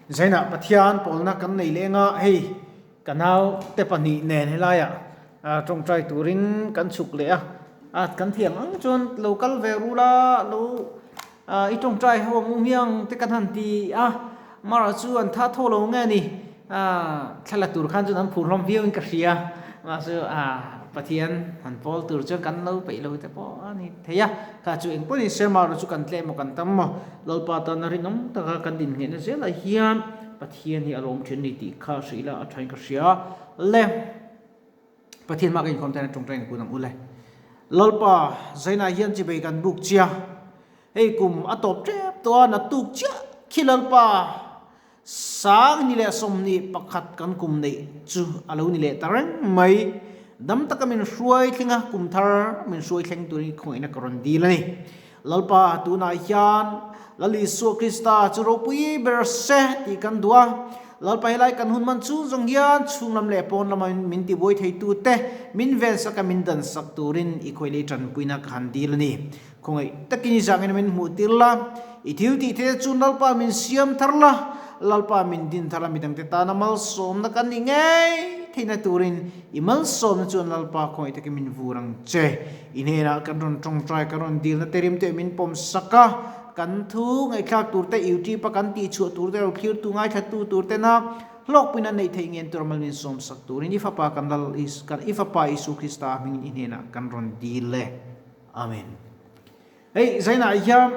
Zainah Pathian pawlna kan nei leng a, hei ka nau te pahnih nen helaiah tawngtai turin kan chhuk leh a, a kan thiam ang chuan lo kal ve rul a, lo i tawngtai ho ang u hmiang te kan han ti a, mara chu an tha tho lo nge ni, thla la tur khan chuan an phur hlawm viau in ka hria, mahse Pathian han pawl tur chuan kan lo peih lo te pawh a ni thei a, kha chu engpawhin Sermara chu kan tlem maw kan tam maw. Lalpa tana rinawm taka kan dinngheihna zelah hian Pathian hi a lawm thin a ni tih kha hrilh ila a thain ka hria le. Pathian hma ka inkhawm tana tawngtai in kun ang u le. Lalpa zainah hian chibei kan buk chia. Hei kum a tawp tep tawh a naktuk chiah khi Lalpa Sang ni leh 21 kan kum neih chu a lo ni leh ta reng mai. Dam taka min hruai thleng a, kum thar min hruai thleng turin i khawngaihna ka rawn dil a ni. Lalpa, tunah hian Lal Isua Krista chu ropui ber se tih kan duh a. Lalpa helai kan hun man chung zawng hian chhung lam leh pawn lama min tibuai theitute min vensak a min dansak turin i khawilei tanpuina ka han dil a ni. Khawngaih takin i zangin min hmuh tir la, i thil tih theih chu Lalpa min siam thar la, Lalpa min din thar la, midangte tana malsawmna kan nih ngei theihna turin i malsawmna chuan Lalpa khawngaih takin min vur ang che. I hnenah kan rawn tawngtai, kan rawn dilna te rim te min pawm sak a, kan thu ngaihthlak tur te, YouTube a kan tihchhuah tur te lo thlirtu ngaithla tur tena hlawkpuina neih theih ngen tur mal min sawm sak turin i fapa kan Lal i fapa Isu Krista hmingin i hnenah kan rawn dil e. Amen. Hei zainah hian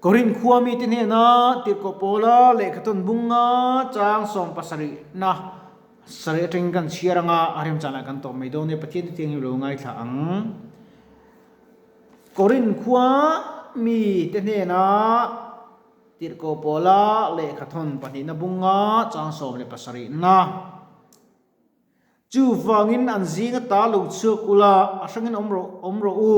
Korin khua mite hnena Tirhkoh Paula lehkhathawn bunga chang 70 na sarih atangin kan chhiar anga a remchanah kan tawp mai dawn e Pathian te thiang hi lo ngaithla ang. Korin khua mite hnena Tirhkoh Paula lehkhathawn pahnihna bunga chang 17 na Chuvangin an zing ata lo chhuak ula, a hrangin awm rawh awm rawh u.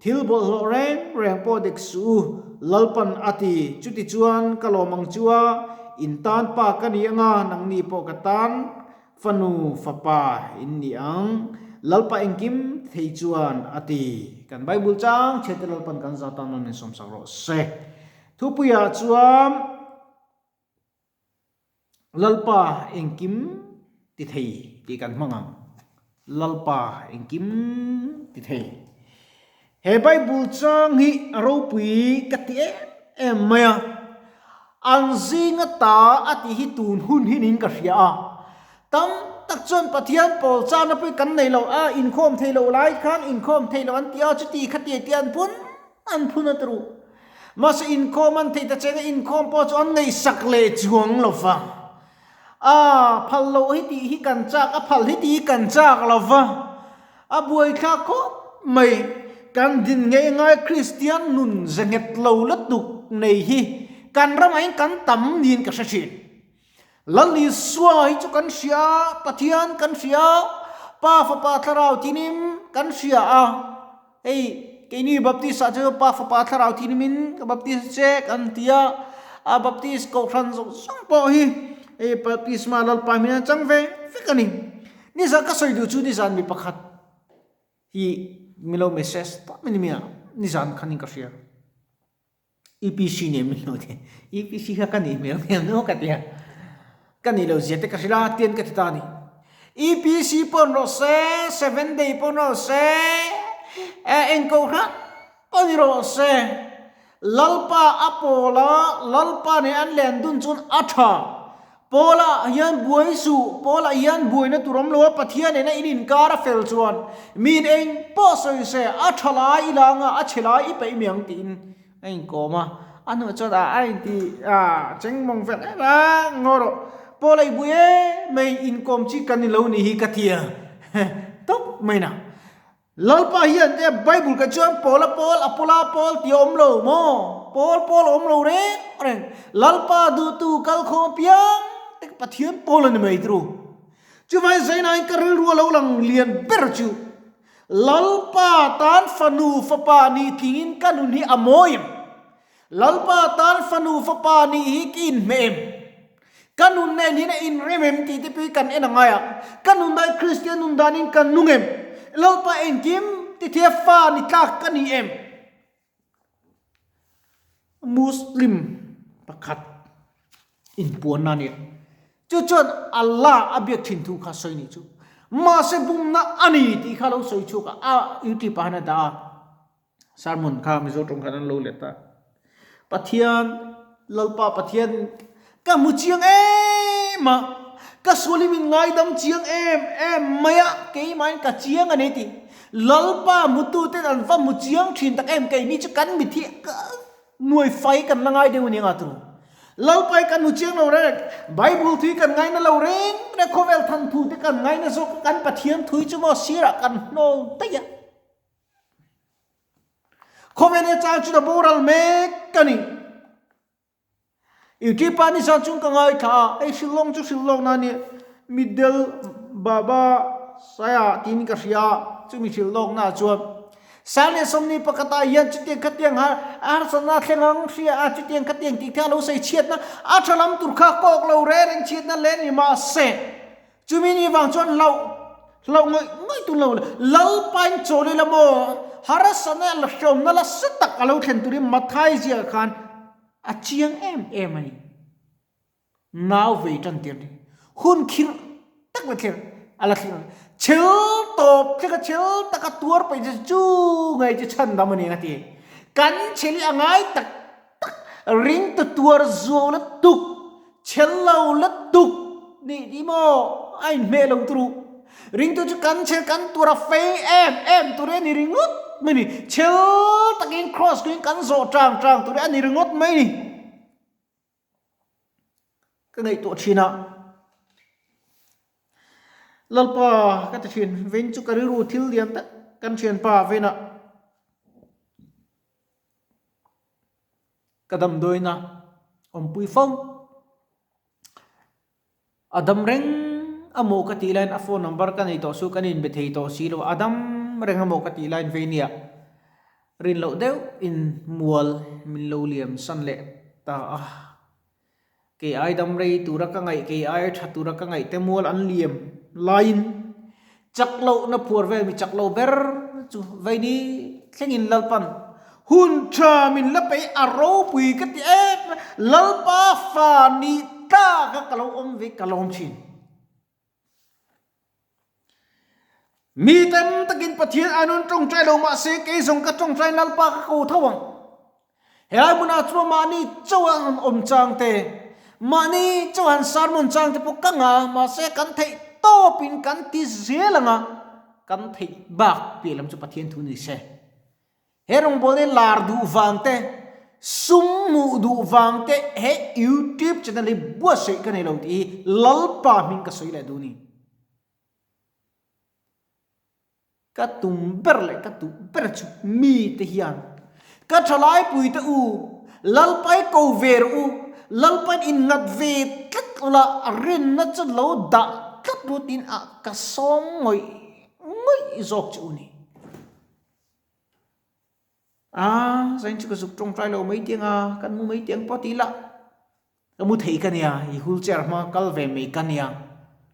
Thil bawlhhlawh reng reng pawh dek suh u, Lalpan a ti. Chutichuan ka lawm ang chu a, in tan pa ka ni anga, nangni pawh ka tan fanu fapa in ni ang, Lalpa engkim thei chuan a ti. Kan Bible chang chhiate Lalpan kan za tan nawn min sawmsak rawh se. Thupuiah chuan. Lalpa engkim ti thei tih kan hmang ang. Lalpa engkim ti thei. He Bible chang hi a ropui ka ti em em mai a. An zinga ta a tih hi tun hun hi niin ka hria a. Tam tak chuan Pathian pawl chana pawh kan nei lo a, inkhawm thei lo lai khan inkhawm thei lo an ti a, chuti khati ti an phun an phun a turu. Mahse inkhawm an theih ta cheng a, inkhawm pawh chu an ngaihsak leh chuang lo va. A phal loh hi tih hi kan chak, a phal hi tih hi kan chak lo va. A buaithlak khawp mai. Kan din ngei ngai Kristian nun ze nghet lo lutuk nei hi kan ramah hian kan tam niin ka hre thin. Lal Isua hi chu kan hria, Pathian kan hria, Pa Fapa Thlarau thinim kan hria a. Hei, keini Baptist ah chu Pa Fapa Thlarau thinimin ka Baptist che kan ti a, a Baptist kohhran zawng zawng pawh hi hei Baptisma Lalpa hming an chang ve vek a ni. Nizan ka sawi duh chu nizan mi pakhat hi milo message ta mai ni mai a, nizan khanin ka hria. EPC nen min lo ti. EPC kha ka nih hmel hmel nuau ka ti a. Ka nih lo zia te ka hrilh a, tian ka ti ta a ni. EPC pawn rawh se, Seven Day pawn rawh se, eng kohhran pawh ni rawh se, Lalpa a pawl a, Lalpa nen an len dun chuan a tha. Paula hian buai suh, Paula hian buaina tur awm lo a, Pathian nena in inkar a fel chuan miin eng pawh sawi se, a tha lai i la anga a chhe lai i peih mai ang tiin a inkawm a. A hnuah chuan a a inti a cheng mawng vel em a, ngaw rawh, Paula i bui em mai, inkawm chi kan ni lo ni hi ka ti a, tawp mai na. Lalpa hian e Bible ka chuan Paula Paul, Apola Paul tih a awm lo maw? Paul Paul a awm lo reng reng. Lalpa duhtu kal khawm apiang te Pathian Paul a ni mai turu. Chuvangin Zainain ka rilru a lo lang lian ber chu Lalpa tan fanu fapa nih tlingin ka nun hi a mawi em? Lalpa tan fanu fapa nih hi ka inhmeh em? Ka nun nen hian a inrem em tih te pawh hi kan en a ngai a. Ka nun dan Kristian nun danin ka nung em? Lalpa engkim tithia fa ni tlak ka ni em? Muslim pakhat. Inpuanna a nia. Chu chuan Allah a biak thin thu kha sawi nih chu. Mahse bumna a ni tih kha lo sawi chhuak a, a YouTube ah hian a dah a. Sermon kha Mizo tawng khan an lo let a. Pathian, Lalpa Pathian ka hmu chiang em a, ka sual hi min ngaidam chiang em em mai a, keimahin ka chiang a ni tih. Lalpa hmututen an va hmu chiang thin tak em, keini chu kan mit hi Nuai fai kan la ngai deuh a ni anga turu. Lalpai kan hmu chiang lo reng, Bible thui kan ngaina lo reng reng, khawvel than thu te kan ngaina zawk kan Pathian thui chu maw sirah kan hnawl daih a. Khawvel he chang chu na boral mek ka ni. Youtube ah nizan chung ka ngaithla a, hei hrilhlawng chu hrilhlawng na nia, Middle Baba Saya tiin ka hria a, chumi hrilhlawk na chuan Sane sawmni pakhatah hian chutiang khatiang har harsatna thleng ang hria a, chutiang khatiang tih kha a lo sawi chhiatna a tha lam tur kha kawk lo reng reng chhiatna le ni mahse chumi ni vang chuan hlauh hlauh ngawih ngawih tum lo Lalpain chawl ila maw harsatna la hreawmna la sa tak a lo thlen turin Mathai ziakah khan a chiang em em a ni. Nau vei tan tir ni. Hun khirh tak la thlir a la thlir. Chhel tawp thlek a chhel taka tuar paih che chu ngai chu chhan dam a ni a ti. Kan chhel hi a ngai tak tak ring tu tuar zuau la tuk chhel lo la tuk nih ni maw a inhmeh lo turu. Ringtu chu kan chhel kan tuar a fei em em tur hi a ni ringawt mai ni. Chhel takin cross kuin kan zawh tang tang tur hi a ni ringawt mai ni. Ka ngaihtuah thin a, Lalpa ka ti thin, vein chu ka rilru thil lian tak kan thianpa veinah ka damdawiin a awmpui fo. A dam reng a maw ka tih laiin a phone number ka nei tawh su kan inbe thei tawh si lo a dam reng a maw ka tih laiin vei nia rin loh deuh in mual min lo liam san leh ta a kei ai dam rei tura ka ngaih kei ai tha tura ka ngaih te mual an liam laiin chak loh na phuar vel mi chak lo ber chu vei ni thlengin Lalpan hun tha min la peih a ropui ka ti em Lalpa fa ni tlak a ka lo awm ve ka lawm thin. Mi tam takin Pathian a nun tawngtai lo mahse kei zawng ka tawngtai Lalpa ka ko tho ang. Helai hmunah chuan mahni chauha han awm chang te, mahni chauha han sermon chang te pawh ka ngah mahse kan theih tawpin kan ti zel ang a, kan theih bak piah lam chu Pathian thu ni se. He rawngbawlna hi lar duh vang te, sum hmuh duh vang te he YouTube channel hi buatsaih ka nei lo tih hi Lalpa hming ka sawi leh duh a ni. Ka tum ber leh ka duh ber chu mite hian ka thalaipui te u, Lalpai ko ve rawh u, Lalpain innghat ve tlat ula rinna chu lo dah tlat ru tiin ah ka sawm ngawih ngawih zawk che u ni. A, zain chu ka zuk tawngtai lo mai tiang a, kan mu mai tiang pawh ti ila. Ka mu thei ka nia, i wheelchair hma kal ve mai ka nia.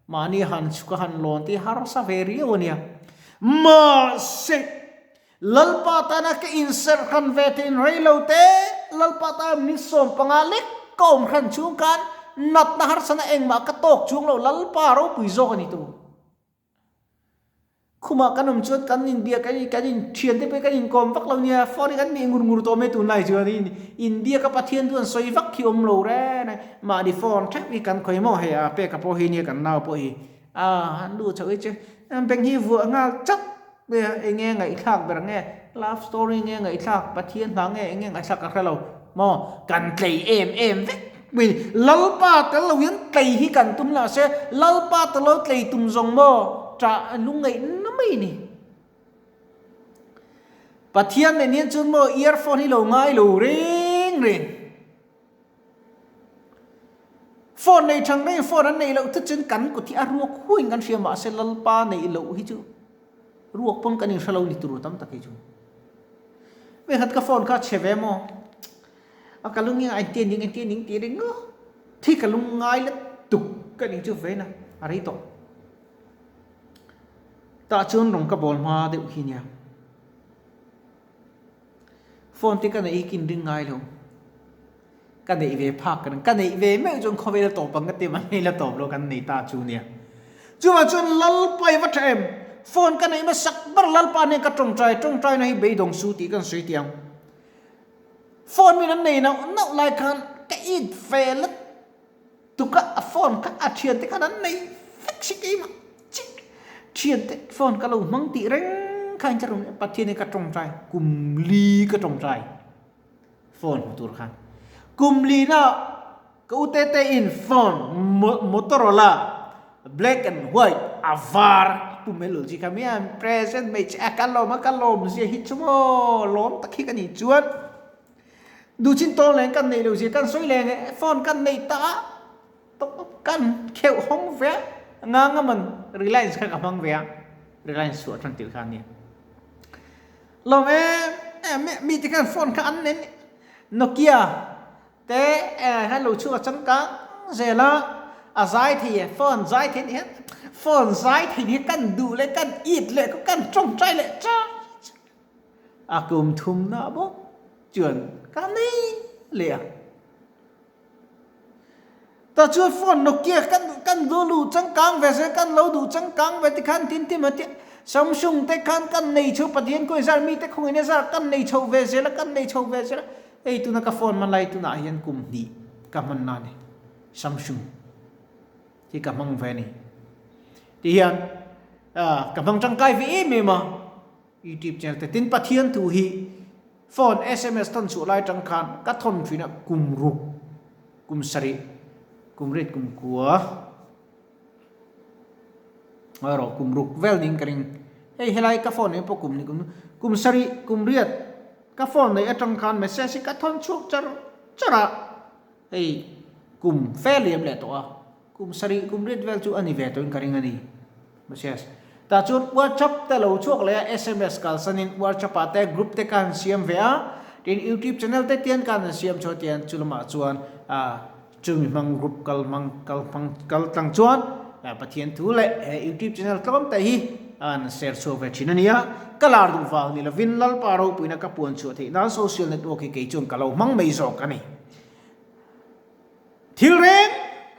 Mahni han chhuk a han lawn tih harsa ve riau a nia. Mahse, Lalpa tana ka inserh hran ve thein rei lo te, Lalpa tana min 15 lek ka awm hran chhung khan natna harsana engmah ka tawk chuang lo, Lalpa ropui zawk a ni tu. Khumah kan awm chuan kan inbiak a ni, kan inthian te pawh hi kan inkawm vak lo nia, phone hi kan mih ngur ngur tawh mai tunlai chuan in inbiak a Pathian chuan sawi vak hi awm lo reng a, mahni phone theuh hi kan khawi maw hei a peka pawh hi nia kan nau pawh hi a han lu chhoh hi chu beng hi vuah nghal chak mai a, eng nge ngaihthlak ber nge love story nge ngaihthlak Pathian hna nge eng nge ngaihthlak ka hre lo maw kan tlei em em vek. Mi Lalpa tel lo hian tlei hi kan tum lah se, Lalpa tel lo tlei tum zawng maw ṭah lungngaih na mai ni. Pathian nen hian chuan maw earphone hi lo ngai lo reng reng. Phone nei ṭhang reng phone an neih loh thut chuan kan kut hi a ruak huaiin kan hria mahse Lalpa neih loh hi chu ruak pawn kan inhre lo ni tur tam tak hi chu. Vekhat ka phone kha a chhe ve maw? A ka lung nge engtia ning engtia ning tih ring ngawt hi ka lung ngai let tuk ka ning chu vein a a rei tawh. Tah chuan rawng ka bawl hma deuh hi nia. Phone te ka neih hi kin ring ngai lo. Ka neih ve phak ka ring. Ka neih ve meuh chuan khawvel a tawp ang ka ti mahni la tawp lo kan nei ta chu nia. Chuvang chuan Lalpa i va tha em? Phone ka neih hmasak ber Lalpa nen ka tawngtai, tawngtaina hi beidawng su tih kan sawi tih ang. Phone min an nei nauh nauh lai khan ka it ve la tuk a, a phone kha a thiante khan an nei vek si keimah chik. Thiante phone ka lo hmang tih reng kha in ka rawn Pathian hi ka tawngtai, kum li ka tawngtai phone hmu tur khan. Kum li na Ka u tete in phone Motorola black and white a var a pu mai lo chi kha mian present mai che a ka lawm a ka lawm zia hi chu maw lawm tak hi ka nih chuan duh chin tawng leng kan neih lo zia kan sawi leng e phone kan neih ta a kan kheuh hawng ve a nga nga man Reliance kha ka hmang ve a Reliance chhuah tan tir kha ania lawm em em mi te khan phone kha an nen Nokia Te eh lo chhuak a changkang zel a, a zai thei e, phone zai thei nih hian phone zai thei nih hian kan duh leh kan it leh kan tawngtai leh chak chak a kum thum na bawk chuan ka nei leh a. Tah chuan phone Nokia kan kan duh luh changkang ve zel kan lo duh changkang ve tikhan tin tin maw Samsung te khan kan nei chho Pathian kawih zar mite khawngin a zar kan nei chho ve zel a kan nei chho ve zel a. Hei tuna ka phone hman lai tunah hian kum hnih ka hman na ni Samsung hi ka hmang ve a ni. Ti hian ka hmang tangkai ve em em a YouTube channel te tin Pathian thu hi phone sms thawn chhuah lai atang khan ka thawn thin a kum ruk kum sarih kum riat kum kua erawh kum ruk vel niin ka ring. Hei helai ka phone nei pawh kum ni kum kum sarih kum riat ka phone nei atang khan message hi ka thawn chhuak char char a, hei kum fe liam leh tawh a, kum sarih kum riat vel chu a ni ve tawhin ka ring a ni message. Tah chuan WhatsApp te lo chhuak leh a sms kalsanin WhatsApp ah te group te ka han siam ve a, tin YouTube channel te tian ka han siam chhuah tian chu lamah chuan ah Chumi hmang group kal hmang kal hmang kal tlang chuan Pathian thu leh he YouTube channel tlawm te hi an share chhuak ve thin a nia. Ka lar duh vang ni lovin Lalpa ropuina ka puan chhuah theih nan social network hi kei chuan ka lo hmang mai zawk a ni. Thil reng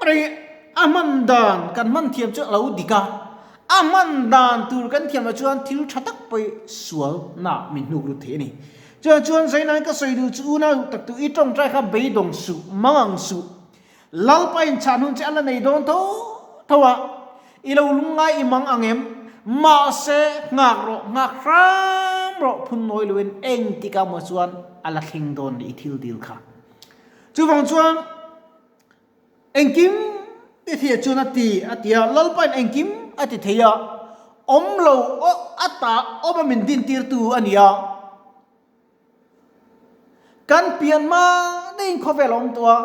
reng a hman dan kan hman thiam chu a lo dik a, a hman dan tur kan thiam loh chuan thil tha tak pawh sual nak min hnuk lut thei a ni. Chuan chuan Zainain ka sawi duh chu unau duh tak tu i tawngtai kha beidawng suh, mang ang suh. Lalpa in chhah hnun che a la nei dawn tho tho a, i lo lungngai i mang ang em? Mahse, nghak rawh, nghak hram rawh phun nawi loin engtik ah maw chuan a la thleng dawn leh i thil dil kha. Chuvang chuan Engkim ti thei chuan a ti a ti a, Lalpain engkim a ti thei a, awm lo a ta awm a min dintirtu a ni a. Kan pian hma deihin khawvel a awm tawh a,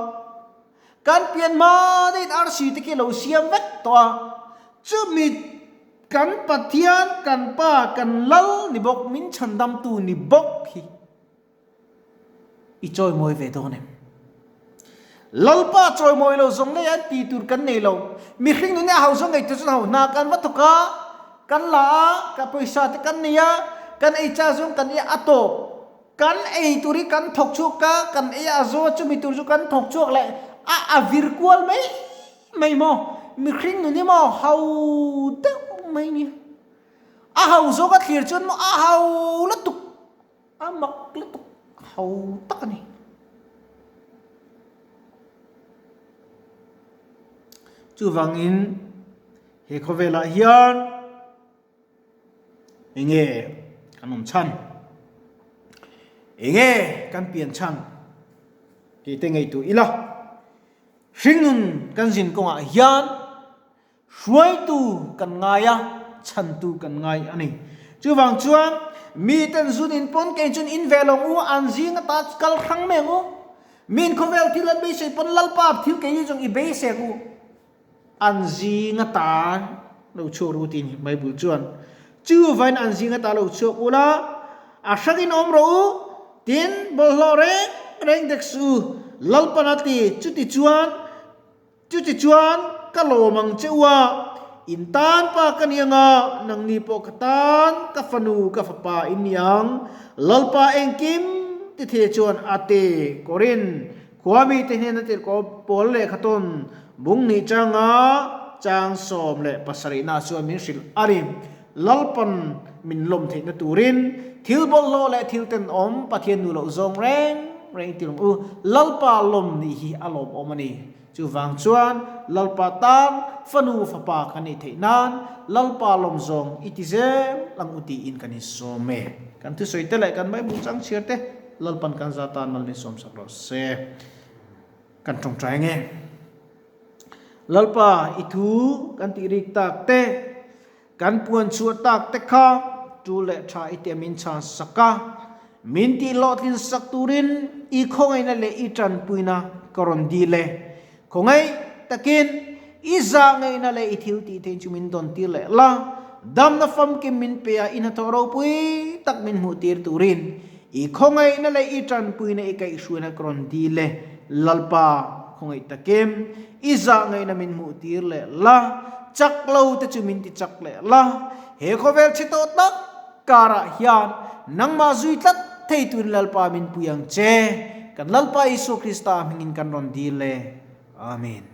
kan pian hma deihin arsi te khi a lo siam vek tawh a, chumi kan Pathian, kan Pa, kan Lal ni bawk, min chhandamtu ni bawk hi. I chawimawi ve dawn em? Lalpa chawimawi lo zawng lei an ti tur kan nei lo. Mihring nune a ho zawng ngei tur chuan ho hna kan va thawk a, kan la a, ka pawisa te kan nei a, kan ei cha zawng kan ei a, a tawp. Kan ei tur hi kan thawk chhuak a, kan ei a, a zaw a, chumi tur chu kan thawk chhuak leh a, a vir kual mai mai maw? Mihring nun hi maw ho deuh mai nia. A ho zawk a thlir chuan maw a ho lutuk. A mak lutuk ho tak a ni. Chuvangin he khawvelah hian enge kan awm chhan, enge kan pian chhan tih te ngaihtuah ila hringnun kan zin kawngah hian Hruaitu kan ngai a, chhantu kan ngai a ni. Chuvang chuan miten zun in pawn kei chun in ve lawng u, an zing ata kal hrang mai ang u. Min khawvel thil an beisei pawn Lalpa thil keini zawng i beisek u. An zing ata lo chhuak ru tih a ni Bible chuan. Chuvain an zing ata lo chhuak ula, a hrangin awm rawh u, tin bawlhhlawh reng reng dek suh u. Lalpan a ti, chuti chuan Chutichuan, ka lawm ang che u a, in tan pa ka ni ang a, nangni pawh ka tan, ka fanu, ka fapa in ni ang. Lalpa engkim ti thei chuan a ti, Korin. Khua mite hnena tirhkoh Paul lehkha tawn bung hnih changa chang 17 na chuan min hrilh a ni. Lalpan min lawm theihna turin thil bawlhhlawh leh thil tenawm Pathian nu loh zawng reng reng ti ang u. Lalpa lawm nih hi a lawmawm a ni. Chuvang chuan Lalpa tan fanu fapa kan nih theih nan Lalpa lawm zawng i ti zel ang u tiin kan insawm e. Kan thusawi te leh kan Bible chang chhiar te Lalpan kan za tan mal min sawm sak rawh se. Kan tawngtai ang e. Lalpa i thu kan tih rik tak te, Kan puan chhuah tak te kha tul leh tha i tia min chhan sak a, min tih hlawhtlin sak turin i khawngaihna leh i tanpuina ka rawn dil e. Khawngaih takin i zahngaihna leh i thil tih theih chu min dawn tir leh la, damna famkim min pe a i hnathawh ropui tak min hmuh tir turin i khawngaihna leh i tanpuina i kaihhruaina ka rawn dil e. Lalpa, khawngaih takin I zahngaihna min hmuh tir leh la, chak lo te chu min ti chak leh la. He khawvel chhe tawh tak karah hian nangmah zui tlat thei tuin Lalpa min pui ang che. Kan Lalpa Isua Krista hmingin kan rawn dil e. Amen.